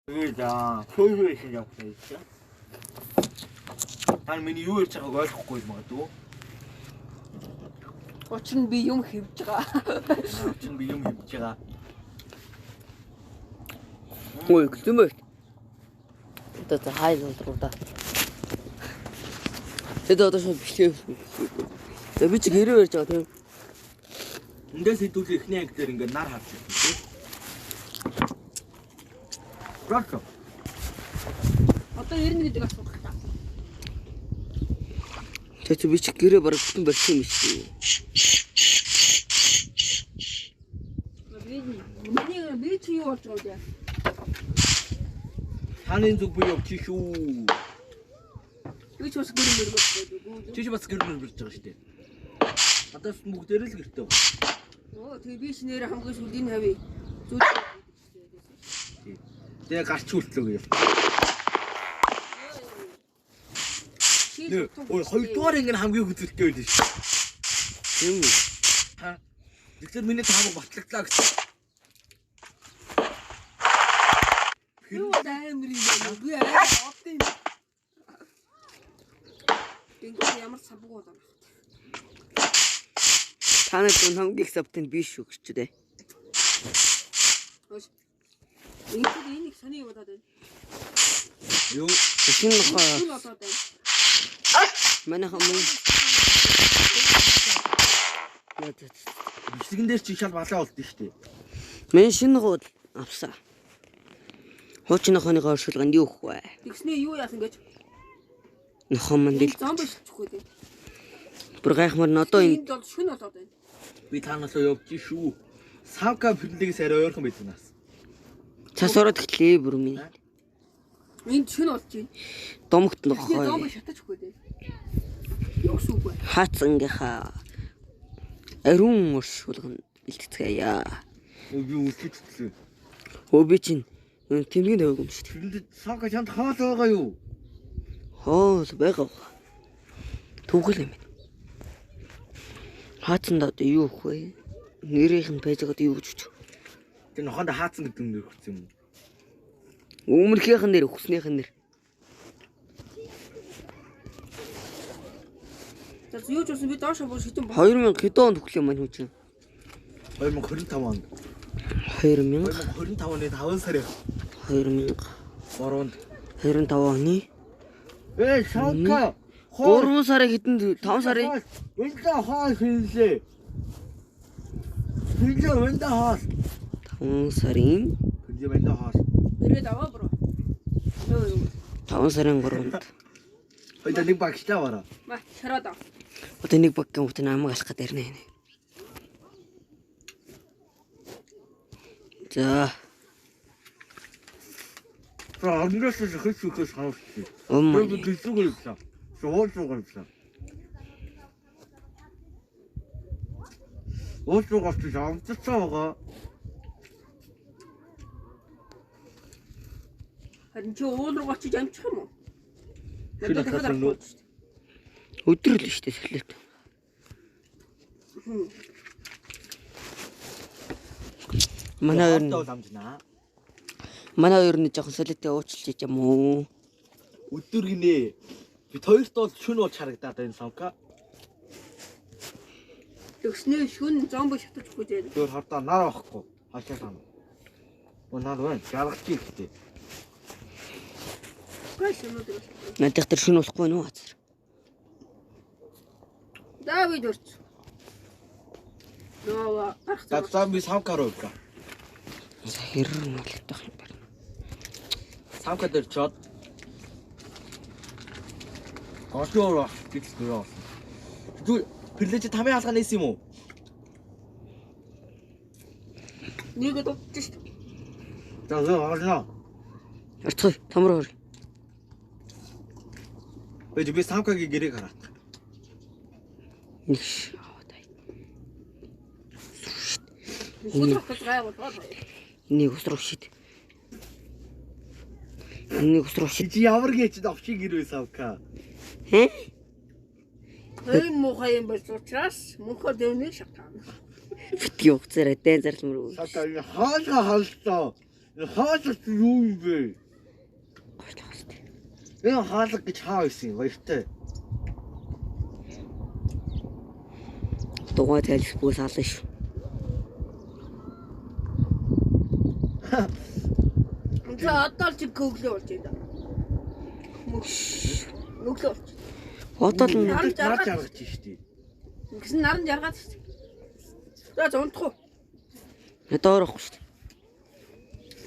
Тэгээд аа хөөе явах байсан. Та миний юу ярьж байгааг ойлгохгүй юм магадгүй. Учир нь би юм хэвж байгаа. Учир нь би юм хэвж байгаа. Ой, гүлмэ. Одоо за хай руу да. Тэд одоо шууд бичлээ. За би чи гэрээ ярьж байгаа тийм. Эндээс хэдүүлээ эхний анги дээр ингээд нар харж байсан тийм. Рок. Одоо 90 гэдэг асуулт та. Тэ чи би чи гэрээ бараг бүтэн барьсан юм шүү дээ. Би миний би чи юу болж байгаа вэ? Таны зүг би явчих шүү. Би ч бас гэрээ мөргөх. Чи ч бас гэр мөр барьж байгаа шүү дээ. Надаас бүгдээрээ л гэртэй байна. Оо тэгээ би ч нэр хамгийн сүүлд энэ хавь зүйл. Тэгээ гарч үлтлөө гэж. Ой, хоёрдугаар анги нь хамгийн хүзэлтэй байлаа шүү. Тийм үү? Ха. Тэгэхээр миний таамаг батлагдлаа гэсэн. Юу амар юм бэ? Би амар од юм. Тэнгүү ямар савг болоо. Та нар зүн хамгийн их савтын биш шүү гэж дээ. Хөөш. Ингээд энэ их сони юм болоод байна. Юу? Шинэ нохоо Юу болоод байна? манай хүмүүс яа за. Бичлэгэн дээр чи шал балаа болд нь шүү дээ. Миний шинэ нохоо авсан. Хуучин нохооныгоо оршуулганд юу өгөх вэ? Тэгснээ юу яасан гэж? Нохоо манд Энэ ил зомби шилжихгүй дээ. бүр гайхмаар нь одоо энэ Энд бол шүн болоод байна. Би та нар руу явчих шүү. Савка бэлдэгээс арай ойрхон байдаг нас. цас ороод эхлэе бүр миний. Энд шүн болж байна. Домогт Тэгснээ зомби нохоо. шатаж өгөхгүй дээ. Юу гэсэн үг вэ? Хаацангийнхаа ариун оршуулганд бэлтгэцгээе. Өө би үлдчихлээ. Өө би чинь тэмдгийн тавиаг юм шүү дээ. Тэрэнд Савка чамд хоол байгаа юу? Хоол байгаа. Түүхэл юм байна. Хаацанд одоо юу өгөх вэ? Нэрийнх нь байж байгаа одоо юу гэж үчих? Тэр нохоонд хаацсан гэдэг нэр өгсөн юм уу? Өмнөхийнх нь нэр, өгснийх нь нэр. За юу ч болсон би доош бүр шитэн боо. 2000 хэдэн онд өглөө маань хүн чинь? 2025 онд. 2000 2025 оны 5 сарын 2025 3-нд. оны Эй, Савка. 3 сарын хэдэнд 5 сарын Өндөр хоол хийлээ. Хийлээ өндөр хоол. 5 сарын Хийлээ өндөр хоол. Нэрээд аваа бро. Юу юу. 5 сарын 3-нд Хоёул нэг багштай бараа. Ма шараад ав. одоо нэг багийн хүүхдээ намайг алах гэдэг ярина. За, За ангиас хэс хэс харуулчих. өмнө Би гэлзүүг явлаа. Шууд руу явлаа. Уул руу гарч амтцсан байгаа. Харин чи уул руу очиж амчих юм уу? Тэр Надад дахиад талаас нь авахгүй шүү дээ. өдөр л шүү дээ солиот. Манай хоёр нь бол амжнаа. манай хоёр нь жоохон солиотой уучлж ич юм уу? Өдөр гинэ. Бид хоёрт бол шүн болж харагдаад байна Савка. Тэгснээ шүн зомби шатаж өгөхгүй дээ. Тэр хардаа нар авахгүй. Хашаа тань. Өө нар байна. Жаргаж ихтэй. Гайс юм уу тэгвэл. Надад тэр шүн болохгүй нүү газар. За би дөрч. Ноо гарах За зам. за би Савка руу явлаа. За хэрэг молдох юм байна. Савка дээр чод. Гошоор гэж нөрөө болсон. Тэгвэл Перлэж тамийн хаалга нээсэн юм уу? Нэгэд удаж шүү. За зөө орно. Орцгой, том руу ор. Бэж би Савкагийн гэрээг хараад. Нэг ш. Аа, тай. Хүлэх гэж гай болоод. Энийг ус руу шид. Энийг ус руу шид. Чи ямар гээч овчиг гэр вэ Савка? Хэ? Энэ муухай юм болж учраас мөнхөө дэвнийг шатаана. Битгий угцаарай дайн зарламар. Савка хаалга халдаа. Хаалга юу юм бэ? Гочлох хэвчээ. Энэ хаалга гэж хаа байсан юм баяртай. Дугуй тайлбгүй сална шүү. За одоо л чи көглөө болж байна. Мөглөө болж. Одоо л Наран Нар жаргаад. жаргаж штий. Ингэсэн наран жаргаад шүү. За за унтах уу? надад орохгүй шүү.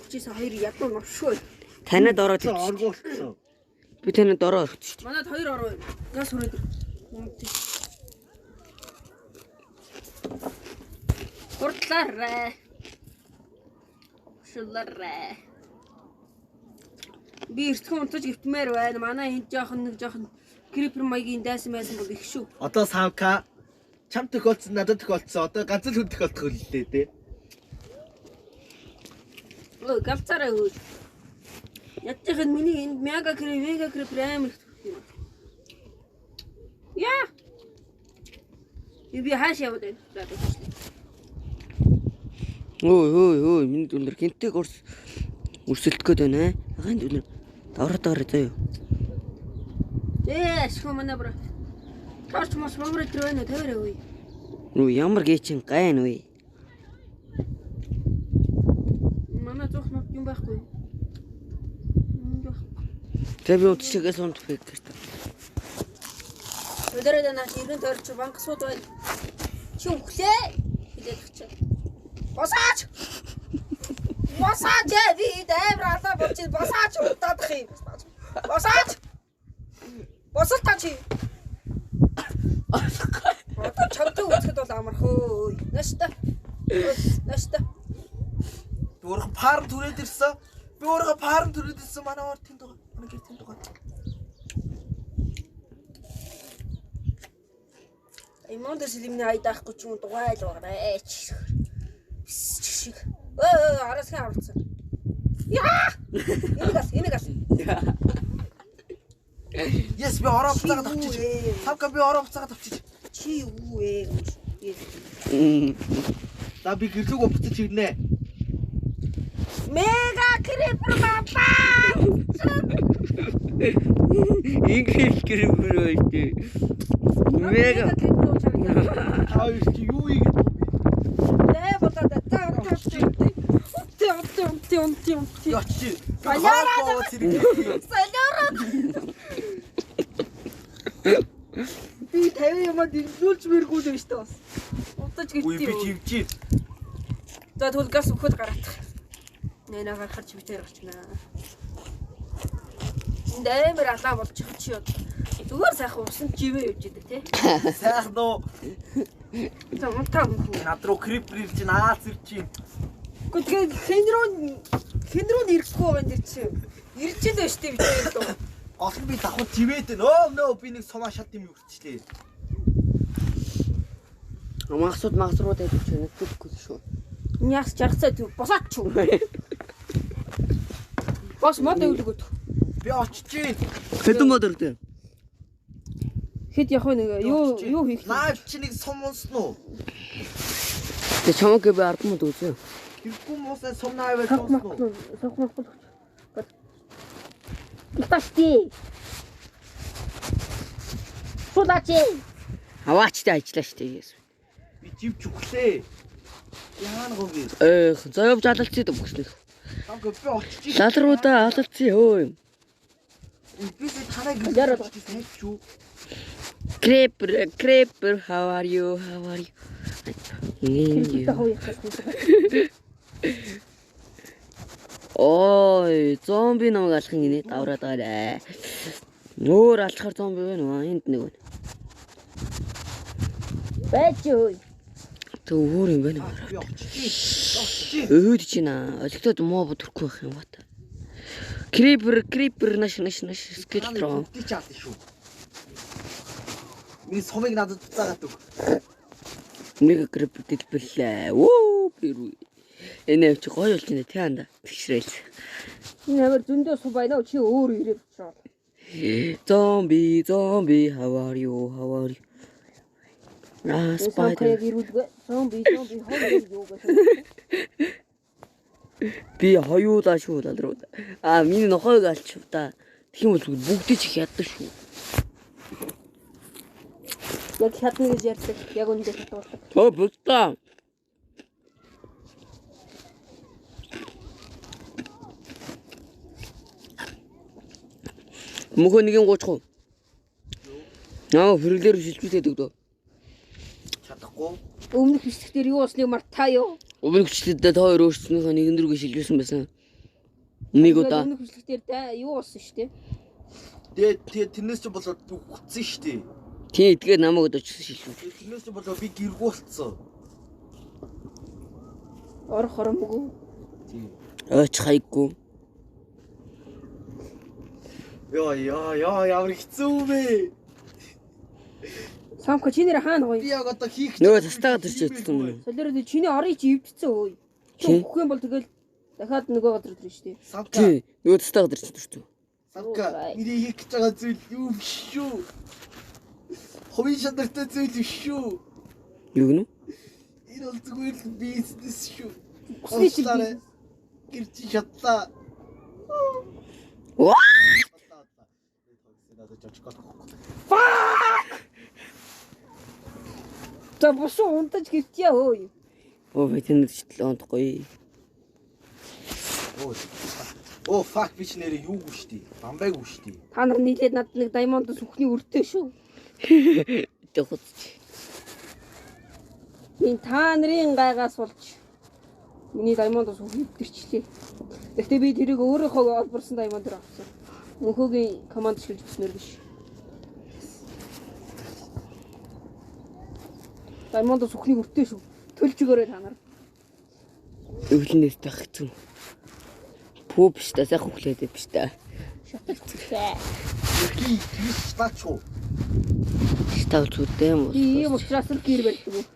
39 хоёр ядуу новшгүй. Танад ороод ирчих. Оргуулсан. Би танад ороо орчих шүү. Манад хоёр ороо юм. Газ хүрээд ир. Хурдлаарай. Шулаарай. Би эртхэн унтаж гівтмээр байна. Манай энд жоохон нэг жоохон крипер маягийн дайсан байсан бол их шүү. Одоо самка чам тохиолдсон надад тохиолдсон. Одоо ганц л хүн тохиолдох үлээ те. Өө галзаарай хөөж. Ядчихын миний энд мега крип, мега крипер амар их төрөх юм. Яа! Би хааш яваад байна? За тэгвэл. Ой ой ой миний дүнэр гинтэг өрс өрсөлдөх гээд байна. Агаан дүнэр давраад байгаа заяа. Ээ, ашгүй манай бро. Торч мос момор тэр байна уу? Тавиарай үе. Нүү ямар гээчин гайн вэ? Манай зуух нут юм байхгүй юу? Юм байхгүй. Тэгээ би удчихгээс унт фэк гэрт. Өдөрөө наа иргэн тойрч банксууд байна. Чи үхлээ. Хэлээд чи. Босаач. Босаач ээ, би амар алаа болж байна. Босаач удах юм. Босаач. Босол та чи. Одоо чамтай үзэхэд бол амархөө. Наашта. Наашта. Би өөрийнхөө фарм түрээд ирсэн. Би өөрийнхөө фарм түрээд ирсэн. Манай ор тэнд байгаа. Манай гэр тэнд байгаа. Имон дээр сэлэмний айдаахгүй ч юм дугайл байгаа ч. Шиг. Өө араас хэн аварсан. Яа! Энийг ас, энийг ас. Yes би ороо буцаагаад авчиж. Самка би ороо буцаагаад авчиж. Чи юу вэ? За би гэрлүүг буцаж ирнэ. Мега крипер баба. Ингээл гэрбэр байж тээ. Мега крипер болж байгаа. Та хоёр чи юу хийгээд байгаа юм бэ? Тэ болоод за унтээ. Унтээ унтээ унтээ унтээ унтээ. Би очиж. Солиороо. Солиороо. Солиороо. Би 50 юмаа дэмжүүлж мэргүүл юм шүү дээ бас. Унтаж Үгүй би гэртээ. чивчи. За тэгвэл газ өгөхөд гараадах. Нэ наа гарч битээр гарчнаа. Энд амар алаа болчих чи яа. Зүгээр сайхан усан живээ явж идэг тий. Сайхан уу. За унтаа мөх. Над руу крипер ирж чинь аалз ирж чинь. Гэхдээ тэгээд хэн рүү ирэхгүй байгаа юм дэр чи. Ирж л байна шүү дээ битээр л. Гол нь би давхар живээд байна. Оо нөө би нэг сумаа шат юм үрчлээ. Магсууд магсрууд байдаг ч нэгдэхгүй шүү. Яас жаргацаа төв босооч юу. Бос мод өвлөгөөд. Би очиж чинь. Хэдэн мод өрдөө? Хэд явах вэ нэг юу хийх вэ? Наа чи нэг сум унсан уу? Тэгээ чамаг би 10 мод үзье. Хэрэггүй муусаа сум наавал унсан уу? Сох махгүй. Иташти. Сулаач. Аваачтай ажиллаа шүү дээ. Би живч үхлээ. Яана гоо би. Ээх, заяа жалалцээ дөнгөснөх. Самка би очиж чинь. Лалруудаа алалцээ хөө. Би сая танай Яраад гэрээ сайч юу? Creeper, creeper, how are you? How are you? Ой, зомби намайг алах гинэ давраад байгаа. Өөр алхахар зомби байна уу? Энд нэг байна. Байж өө. Тэг өөр юм байна уу? Би очиж чинь. Очиж чинь. Өөд чинь аа. Олигтод муу төрөхгүй байх юм бат. Creeper, creeper наш наш наш скелетрон. Бүгдийг ч ална шүү. Миний сумыг надад буцаагаад өг. Нэг creeper дэлбэлээ. Вөө, би энэ чи гоё болж байна тий анда. Тэгшрээл. Энэ амар зөндөө сум байна уу? Чи өөр ирээд очроо. Зомби, зомби, how are you? How are you? Аа, Spider. spider. Яг ирүүлгээ. Зомби, зомби, хоо юу гэж. Би хоёулаа шүү лалруу. Аа миний нохойг алчих та. Тэгэх юм бол бүгдийг ч их яддаг шүү. Яг хядна гэж ярьдаг. Яг үнэндээ хядуулдаг. Тоо бусдаа. Мөхөө нэг юм гоочих уу? Аа хэрэглээр шилжүүлээд өгдөө. Чадахгүй. Өмнөх бичлэг дээр юу болсныг мартаа юу? Өмнөх бичлэгтээ та хоёр өөрсдийнхөө нэгэн дөрөв шилжүүлсэн байсан. Нэг удаа. Өмнөх бичлэг дээр та юу болсон шүү дээ. Тэгээ тэрнээс ч болоод үхсэн шүү дээ. Тий, тэгээд намайг одоо ч шилжүүл. Тэгээ тэрнээс ч болоод би гэргүү болцсон. Орох хоромгүй. Тийм. Ойч хайггүй. Йоо ёо ёо ямар хэцүү вэ? Самка чи нэр хаана гоё? Би яг одоо хийх Нөгөө тастаа газар чи ятсан юм. Солиороо чиний орыг чи эвдсэн өө. Чи Тий. өгөх юм бол тэгэл дахиад нөгөө газар төрнө шүү дээ. Самка. Тий, нөгөө тастаа газар чи төрсөн. Самка. Миний хийх гэж байгаа зүйл юу биш шүү. Хувийн шандартай зүйл биш шүү. Юу гэнэ? Энэ бол зүгээр л бизнес шүү. Үхсний чи Уучлаарай. бизнес. Гэр чи шатлаа. Ваа! Надад жожиг болохгүй. За бусуу унтаж гэртээ өө. Оо би тэнд ч ондохгүй. Оо. Оо fuck би ч нэрээ юугүй штий. Бамбайгүй штий. Та нар нийлээд над нэг даймонд сүхний өртөө шүү. Тэ хуцч. Энэ та нарын гайгаас болж миний даймонд сүх өвдөрчлээ. Гэхдээ би тэрийг өөрийнхөө олборсон даймондоор авсан. Мөнхөгийн команд шилж өснөр биш. Даймонд сүхний өртөө шүү. Төлж өгөөрэй та нар. Өвлөнөөс байх хэцүү. Пүү биш та сайхан хүлээд биш та. Шаталж хүлээ. Би тэгс шатаач уу. Штав зүрдээ юм Би ийм уу? учраас л гэр барьдаг.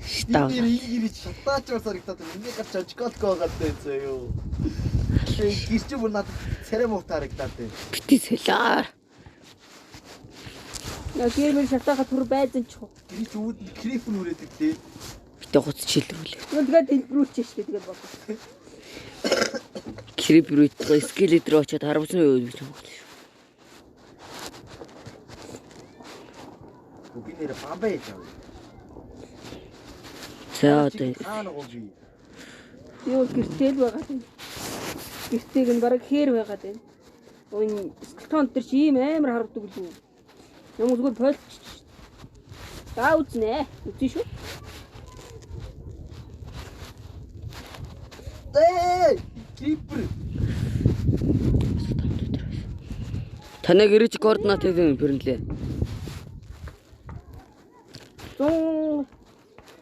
Штав. Би нэрээ ийм гэрч шатаач бар санагдаад байна. Миний гар жожиг болохгүй байгаа даа зөө юу. Гэр чи бүр надад царай муутай харагдаад байна. Бити сэлаар. Наа гэр мэр шатаага түр байзан ч хуу. Гэр чи үүд нь крипер үрээд ирлээ. Бити хуц чилрүүлээ. Тэгээд дэлбэрүүлчих шүү дээ тэгээд болоо. Крипер үйтгээ скелет рүү очиод харамсан юу гэж юм бол. Би нэрээ бамбай яаж авъя. За одоо Хаана гоо би. Би бол гэртэл байгаа юм. Гэртэйг нь бараг хээр байгаад байна. Энэ скелетон дээр чи ийм амар харагдаг лүү. Юм зүгээр пойлч. За үзнэ. Үзэн шүү. Дээ! Крипер. Таныг ирэж координат хийх пэрнлээ. 100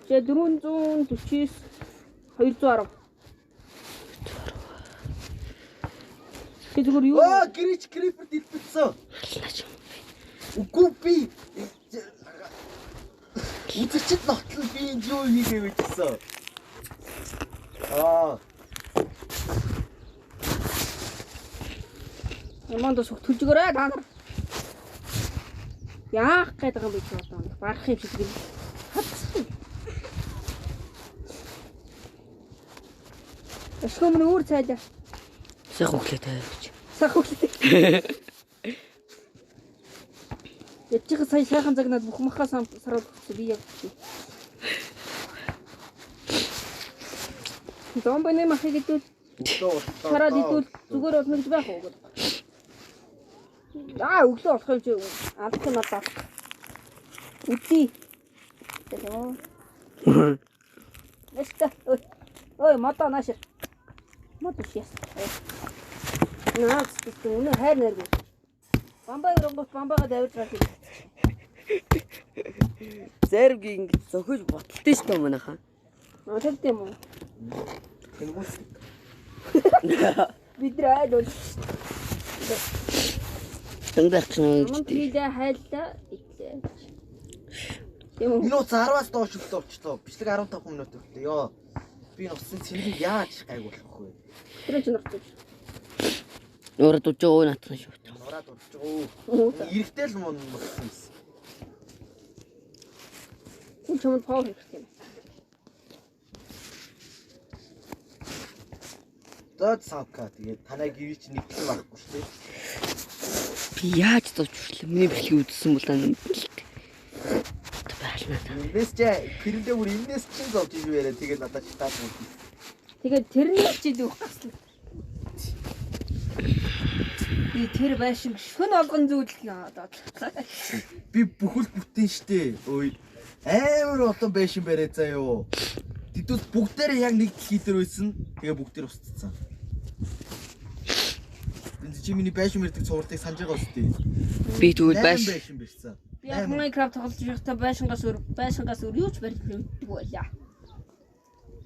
Жа 449 210. Би зүгээр юу Оо, гэрч крипер дэлбэлсэн. Алнаач. Үгүй би үзэгчд нотлон би энд юу хийгээв гэсэн. Аа, Яман дос төлж өгөөрэй та нар. Яах гээд байгаа юм бэ чи одоо нэг барах юм шиг юм. Хатсан. Өшгөө мөн өөр цайлаа. Сайхан хүлээ тавьж. Сайхан хүлээ. Ячиг сая сайхан загнаад бүх махаа саруул өгсөн би яг. Зомбины махыг идвэл шараад идвэл зүгээр болно гэж байх уу гэдэг. Аа өглөө болох юм чи алдах юм надад алах. Үгүй. Тэгэлээ. Нэстэ. Ой. Ой, модоо наашир. Мод биш яс. Наас гэсэн өнөө хайр найргүй. Бамбай өрөнгөт бамбайгаа давирж байгаа юм. Зарим ингэж зохиж боталтай шүү дээ манайхаа. Нөлөлт юм уу? Тэнгүүс. Бид нар айл бол Дандаа ч Мөн хийлээ хайлаа итлээ. Тийм үү? Энэ уц 10-аас доош өглөө болчлоо. Бичлэг 15 минут өглөө. Йоо. Би нуцсан цэнийг яаж гайг болох вэ? Тэр чинь нурцаж. Нуурад үжиж өө наатсан шүү. Нураад урж байгаа. Эрэхтэй л мөн болсон юм. Хүн чамд пауэр хэрэгтэй юм. Одоо самка тэгээд танай гэрээ чи нэг юм байхгүй шүү дээ. Би яаж зовж хүрлээ? Миний бичлэгийг үзсэн бол аа бэлт. Байлна та. Энэс чи тэрэндээ бүр энэс чинь зовж иж яриа тэгээд надад чи таад мөн. Тэгээд тэрний чи дүүх гаслаа. Би тэр байшин шүн болгон зүүдэл одоо. Би бүхэл бүтэн штэ. Ой амар олон байшин бариа заа юу. Тэдүүд бүгдээрээ яг нэг дэлхий дээр байсан. Тэгээ бүгдээр устцсан. Энэ чи миний байшин барьдаг цувралыг санаж байгаа үстэй. Би тэгвэл байш. Байшин барьсан. Би яг Minecraft тоглож байхдаа байшингаас өөр юу ч барьж мэддэг байлаа.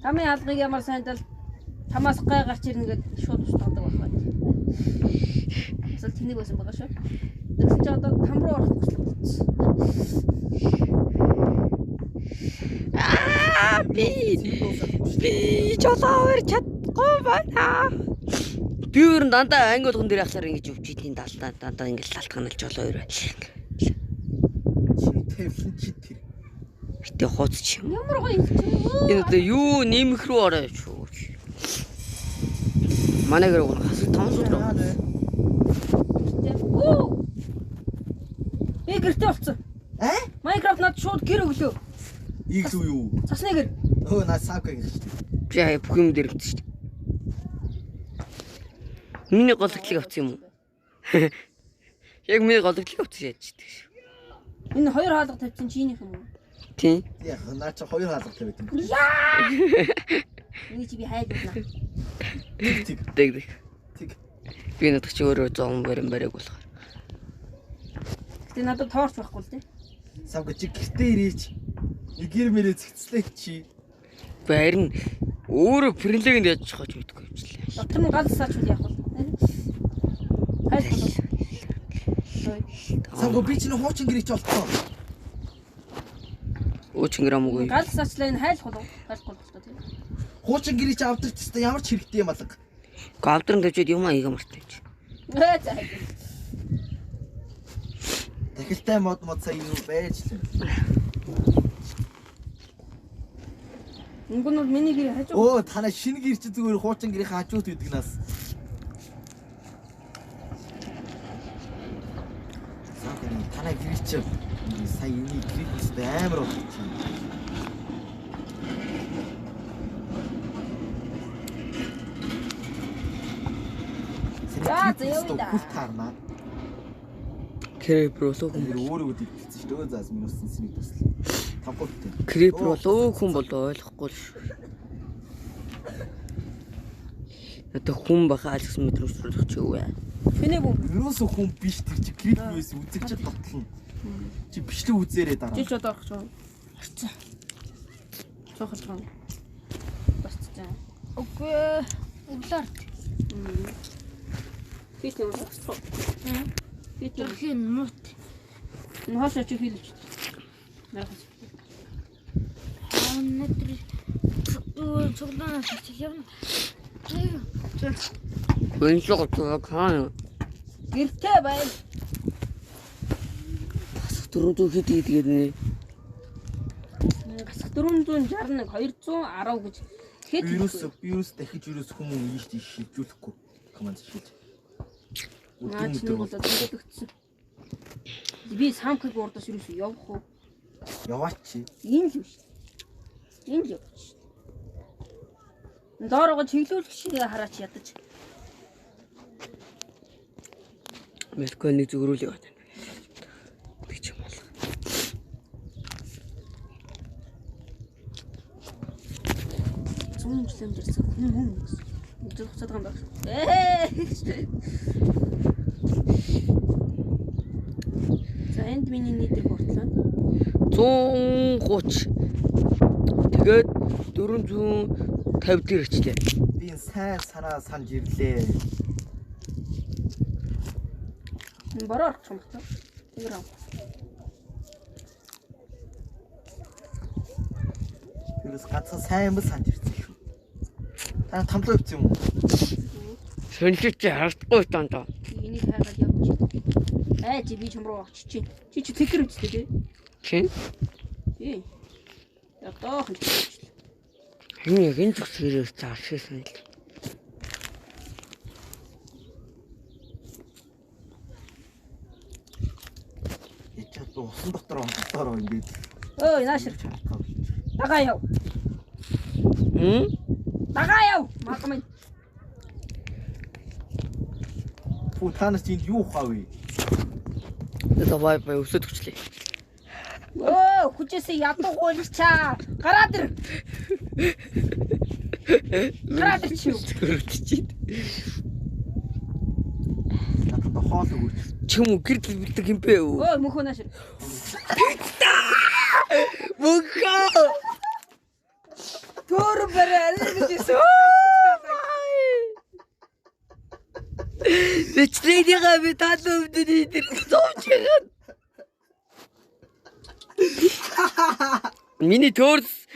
Тамын хаалгыг ямар сайн тал тамаас гай гарч ирнэ гэд шууд устгадаг байхгүй. Асал тэнэг байсан байгаа шүү. Тэгсэн чи одоо там руу орох хүсэл бүтсэн. Аа би жолоо чадахгүй байна. Би өөр нь дандаа анги болгон дээр ахлаар ингэж өвч идэв далдаа дандаа ингэж лалтгаанал жолоо өөр бай. Чиний тавилан чи тэр. Гэтэ хууц чи юм. Ямар гоё юм чи. Энэ одоо юу нэмэх рүү ороо шүү. Манай гэр гоо хас 5 сууд руу. Оо. Би гэрте болцсон. Аа? Minecraft над шууд гэр өглөө. Игл үү юу? Цасны гэр. Өө наа самка гэж шүү дээ. Би хаяа бүх юм дээр өвдсөн шүү дээ. Миний гологдлыг авсан юм уу? Яг миний гологдлыг авсан яаж чийдэг шүү. Энэ хоёр хаалга тавьсан чинийх юм уу? Тийм. Яг наа чи хоёр хаалга тавиад юм. Энийг чи би хайж байна. Тэг Тэг тэг. тэг. Би надад чи өөрөө 100 барин бариаг болохоор. Гэтэ надад тоорч байхгүй л дээ. Самка чи гэртээ ирээч. Нэг гэр мэрээ зэгцлээ чи. Барин өөрөө принлэгэнд яаж чахаж мэдгүй юм чилээ. Дотор нь гал саачвал яах вэ? Хайж болов. Самка би чинь хуучин гэрээ чи олцсон. Уучин грамм үгүй. Гал саачлаа энэ хайлах болов. Хайлахгүй л та тийм. Хуучин гэрээ чи авдарч тест ямар ч хэрэгтэй юм алга. Гавдран тавьчаад юм аа игээ мартаж. Ээ за. Дахилтай мод мод сая юу байж л. Нүг нь бол миний гэр хажуу. Өө танай шинэ гэр чи зүгээр хуучин гэрийн хажууд байдаг нас. Самка танай гэр чи сая энийг гэрээс амар болчих. За, за, явъя да. Хүл таарна. Крипер болов хүн Тэр өөрөө үдчихсэн шүү дээ. Заас минус сэнийг туслаа. 5 гол. Крипер болов хүн болов ойлгохгүй л шүү. Надад хүн баха алгасан мэдрэмж төрөх чи юу вэ? Чиний бүү. Ерөөсөө хүн биш тэр чи крипер байсан үзэгчд дотлно. Чи бичлэг үзээрэй дараа. Жил ч одоо орох юм. Орцсон. Цоохолж байгаа юм. Басцсан. Үгүй. Өглөөр. Фит юм орцсон. Фит юм. Төрхийн мут. Энэ хоошоо чи хийлж. Нарах. Өнөөдөр цуглаанаас очих юм. Гэншлэг хаана? Гэртээ бай. Бас 400 хэд хийдэг нэ. Гасах 461 210 гэж хэд Вирус вирус дахиж вирус хүмүүн ийш тийш шилжүүлэхгүй. Команд шилж. Наа чи нэг бол төлөвлөгдсөн. Би самкыг урдаас юус явах уу? Яваач. Энэ л биш. Энэ л явчих. Доорогоо чиглүүлэх шиг хараач ядаж. Мэдгүй нэг зүгрүүл яваад байна. Тэг ч юм бол. Зүүн жилийн дэрсэн хүн хүн гэсэн. Зүг хуцаад байгаа юм байна. Ээ. За энд миний нийтэр болтлоо. 130. Тэгээд 450 дээр очлээ. Би энэ сайн санаа санаж ирлээ. Энэ бороо орчих юм байна. Тэр ав. Тэрээс ганцхан сайн юм санаж ирсэн шүү. Та тамлуу явсан юм уу? Шөнөлж чи харагдахгүй тань даа. Энийг хайгаад явчих. Аа чи би чам руу очиж чинь. Чи чи тэгэр үстэй тий. Чи? Тий. Ядаахан чи. Харин яг энэ зүг хэрэг заашсан л. Усан дотор онцлоор ингээд. Ой, наашир. Дагаа яв. Хм? Дагаа яв. Мага минь. Пүү та нар чинь юу ухаа вэ? За бай бай өсөд өчлээ. Өө, хүчээсээ ядуу гуйлчаа. Гараад ир. Гараад ир чи. Өрөвдөж. Надад хоол өгөөч. Чим үү гэр дэлбэлдэг юм бэ үү? Өө, мөнхөө наашир. Мөнхөө. Төөр барай арай гэж ирсэн. Бичлэгнийгаа би таалан өвдөд идэр зовж байгаа. Миний төөрс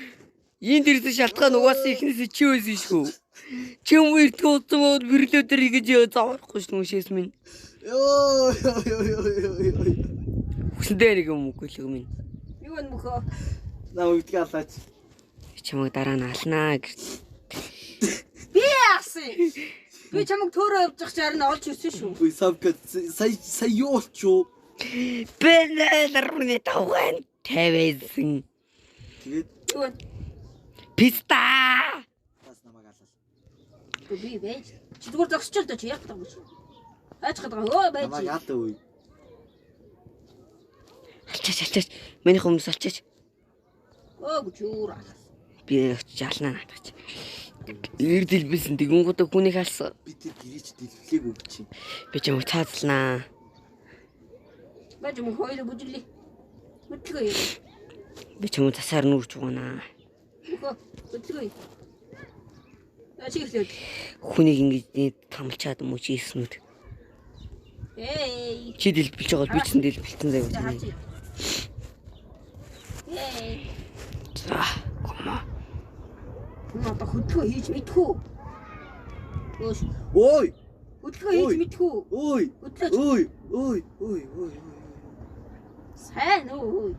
энд ирсэн шалтгаан угаасаа эхнээс чи байсан шүү. Чим эртг уулзсан бод бэрлөө дээр ингэж зоврохгүй шүү шээс минь. Йоо ёо ёо ёо ёо. Хүсэндээ нэг юм үгүй л минь. Юу вэ мөнхөө? Наа өгдөг алаач. Би чамайг дараа нь алнаа гэж. Би яасан? Би чамайг төөрөө явж байгаа чи харин олж ирсэн шүү. Үгүй савка сая сая юу болчихоо? Би нэрний тавган тависан. Тэгээд Юу вэ? Писта. бас намайг алал. Би байж. Чи зүгээр зогсож л доо чи яах гэдэг юм чи. Хайж гэдэг юм. Өө байж. Намайг алаа үгүй. Алчаач алчаач. Миний хүмүүс алчаач. Өө гэж юу алаас. Би очиж алнаа надад. Эр дэлбэлсэн тэгэнгүүтээ хүнийг алсан. Би тэр гэрээч дэлбэлээг үг чинь. Би чамайг цаазлнаа. Байж мөн хоёул бүжиглээ. Хөдөлгөө юу? Би чамайг засаар нүрж угаанаа. Мөнхөө хөдөлгөө. Аа чи эхлээд. Хүнийг ингэж тамлчаад юм уу чи ийснүүд. Эй. Чи дэлбэлж байгаа бол би ч дэлбэлтэн заяа. За чи. Эй. За, кома. Хүн одоо хөдөлгөө хийж мэдхүү. Өөш. Ой! Хөдөлгөө хийж Ой. мэдхүү. Ой! Хөдлөөч. Ой! Ой! Ой! Ой! Сайн өө.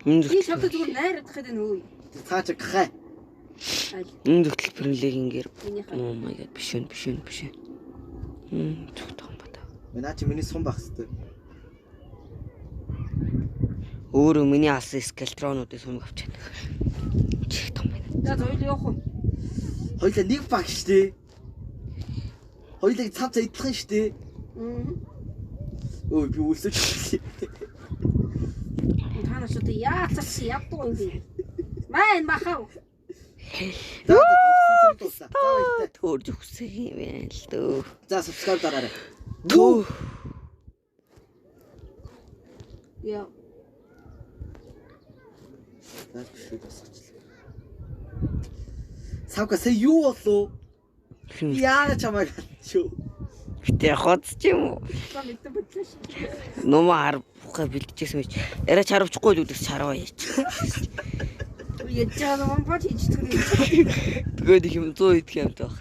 Энэ Би зүгтэл чамтай зүгээр найрах гэдэг нь өө. Цаа чи гахай. Аль энэ зүгтэл бэрлэг ингээр. минийхээ. Oh my god, биш үү, биш үү, биш үү. Зүгт юм ба та. Наа чи миний сум байх хэвээр. Өөрөө миний алсан скелтронуудыг сумг авчаад. Чих том байна. За хоёул явах уу? Хоёлаа нэг баг штэ. Хоёлаа цав цаа идэлхэн штэ. Мм. Ой би үлсэж өглөө. Та нар ч одоо яалцсан ядуу юм бэ? Майн бахав. За за дуусаа. За баяртай. Төөрж өгсөх юм байна л дөө. За subscribe дараарай. Түү. Яа. За бичлэг дуусгачлаа. Савка сая юу болов? Яа чамайг алчив. Гэтэ хоц ч юм уу? За мэдэн бодлоо шээ. Нума харахгүй бэлтжижсэн байж. Яриач харавчихгүй л үдээс чарваа яач. Ядж байгаа юм бач хийчихдэг юм. Тэгээд их юм 100 идэх юмтай баг.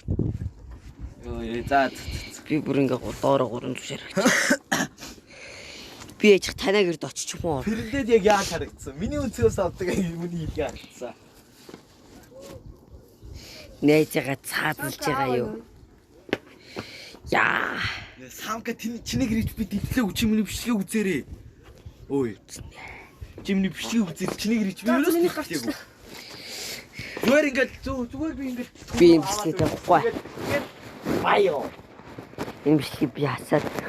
Йоо ёо за. Би бүр ингээ доороо 300 шаргач. Би яж танаа гэрд очиж юм уу? Пэрэндээд яг яаж харагдсан? Миний өнцгөөс авдаг юмны хэлгээ харагдсан. Найзгаа цаазалж байгаа юу? Яа. Самка чиний гэрэж би дэллээг чи миний бичлэгийг үзээрэй. Ой. Чи миний бичлэгийг үзээр чиний гэрэж би За, ерөөс миний дэллээг. Зүгээр ингээд зүгээр би ингээд Би юм бичлэгийг тавихгүй. Баяо. Энэ бичлэгийг би хасаад